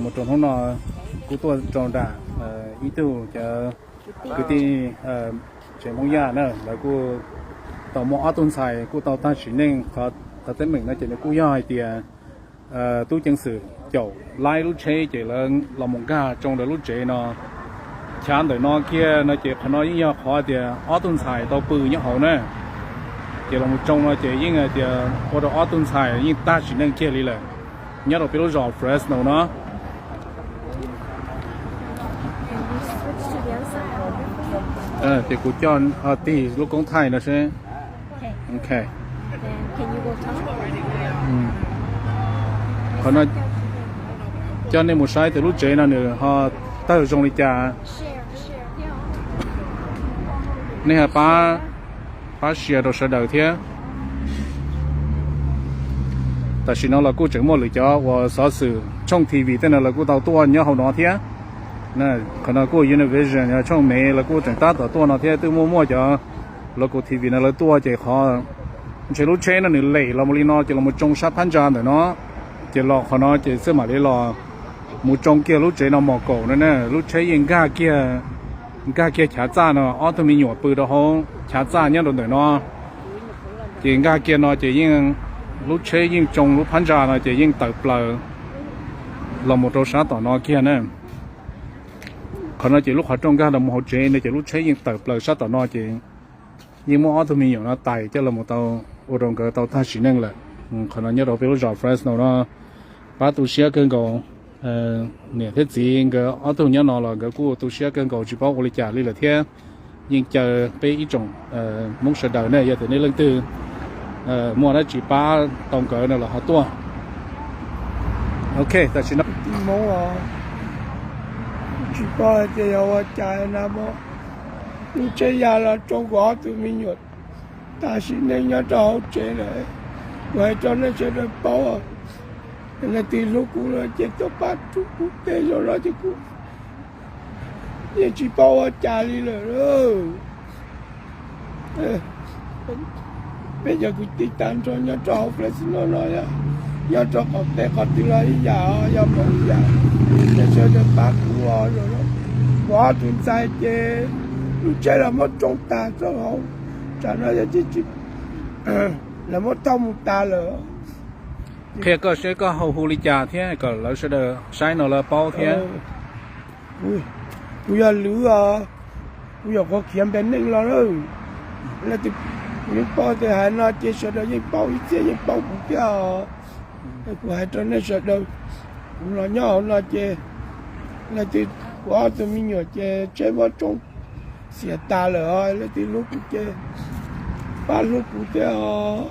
Mus rau hnub no kuj tuaj rau nram ib tug cov kwv tij tsev Hmoob Yaj na, lawv kuj tau muaj ob tug ntxhais kuj tau tag sim neej. Qhov teeb meem no ces nws kuj yog hais tias tub ceev xwm caum laib lub tsheb ces lawv los mus nkag tsoo lawv lub tsev no. Chav ntawm no kiag no ces qhov no yeej yog qhov tias ob tug ntxhais tau pw nyob hauv na, ces los mus tsoo no ces yeej tias ua rau ob tug ntxhais yeej tag sim neej kiag li lawm nyob rau peb lub zos Fresno no. Ces kuv coj tig lub koob thaij no seb. Ok. Qhov no coj nej mus saib tias lub tsev no nws ho tawg zoo li cas. Nej ho pab, pab share rau sawv daws thiab. Tam sim no los kuj tseem muaj lwm cov uas xov xwm tshooj T V tej no lawv kuj tau tuaj nyob hauv no thiab. Qhov no kuj Univision yog tshooj Mev lawv kuj tseem tab tom tuaj no thiab, twb muaj muaj cov local T V no lawv tuaj ces qhov ntshe lub tsheb no nws lem los mus li no ces los mus tsoo sab phab ntsa ntawm no, ces los qhov no ces xwb mam li los mus tsoo kiag lub tsev no mos kaum no na. Lub tsheb yeej nkag kiag, nkag kiag chav txaj no, ob tug me nyuam pw rau hauv chav txaj nyob rau ntawm no. Ces nkag kiag no ces yeej, lub tsheb yeej tsoo lub phab ntsa no ces yeej tawm plaws los mus rau sab tom no kiag na. Qhov no ces lub qhov rooj nkag los mus hauv tsev no ces lub tsheb yeej tawm plaws sab tom no ces yeej muab ob tug me nyuam no tais coj los mus tau ua rau nkawd tau tag sim neej lawm. Qhov no nyob rau peb lub zos Fresno no pab tu siab kawg nkaus. Niam thiab txiv nkawd ob tug nyob no los nkawd kuj tu siab kawg nkaus tsis paub ua li cas li lawm thiab. Yeej caw peb ib tsoom Hmoob sawv daws ne, yog tias nej leej twg muaj dab tsi pab tau nkawd no los ho tuaj. Ok, tam sim no Hmoob os, tsis paub hais tias yog ua cas na, lub tsheb ya los tsoo kuv ob tug me nyuam tag sim neej nyob rau hauv tsev lawm. Kuv hais rau nej sawv daws paub, leej twg hlub kuv no ces tuaj pab rub kuv tej zaum no ces kuv yeej tsis paub ua cas li lawm. Peb cov kwv tij tag nrho nyob rau hauv Fresno no, nyob rau qhov pem qhov twg los ib yam, yog mus ib yam. Ces sawv daws pab kuv os. Kuv ob tug ntxhais ces lub tsheb los muab tsoo tag rau hauv, tsam no yog tsis, lawv muab thauj mus tas lawm. Qhia koj seb koj hu li cas thiab kom lawv sawv daws saib no lawv paub thiab. Kuv yog Lwm os, kuv yog qhov khiav npe neej los lawm. Leej twg, kuv yeej paub tias hais no ces sawv daws yeej paub ib txhia yeej paub kuv thiab os. Kuv hais rau nej sawv daws, kuv los nyob hauv no ces leej twg, kuv ob tug me nyuam ces tsheb muab tsoo xiam tas lawm os. Leej twg hlub kuv ces pab hlub kuv thiab os.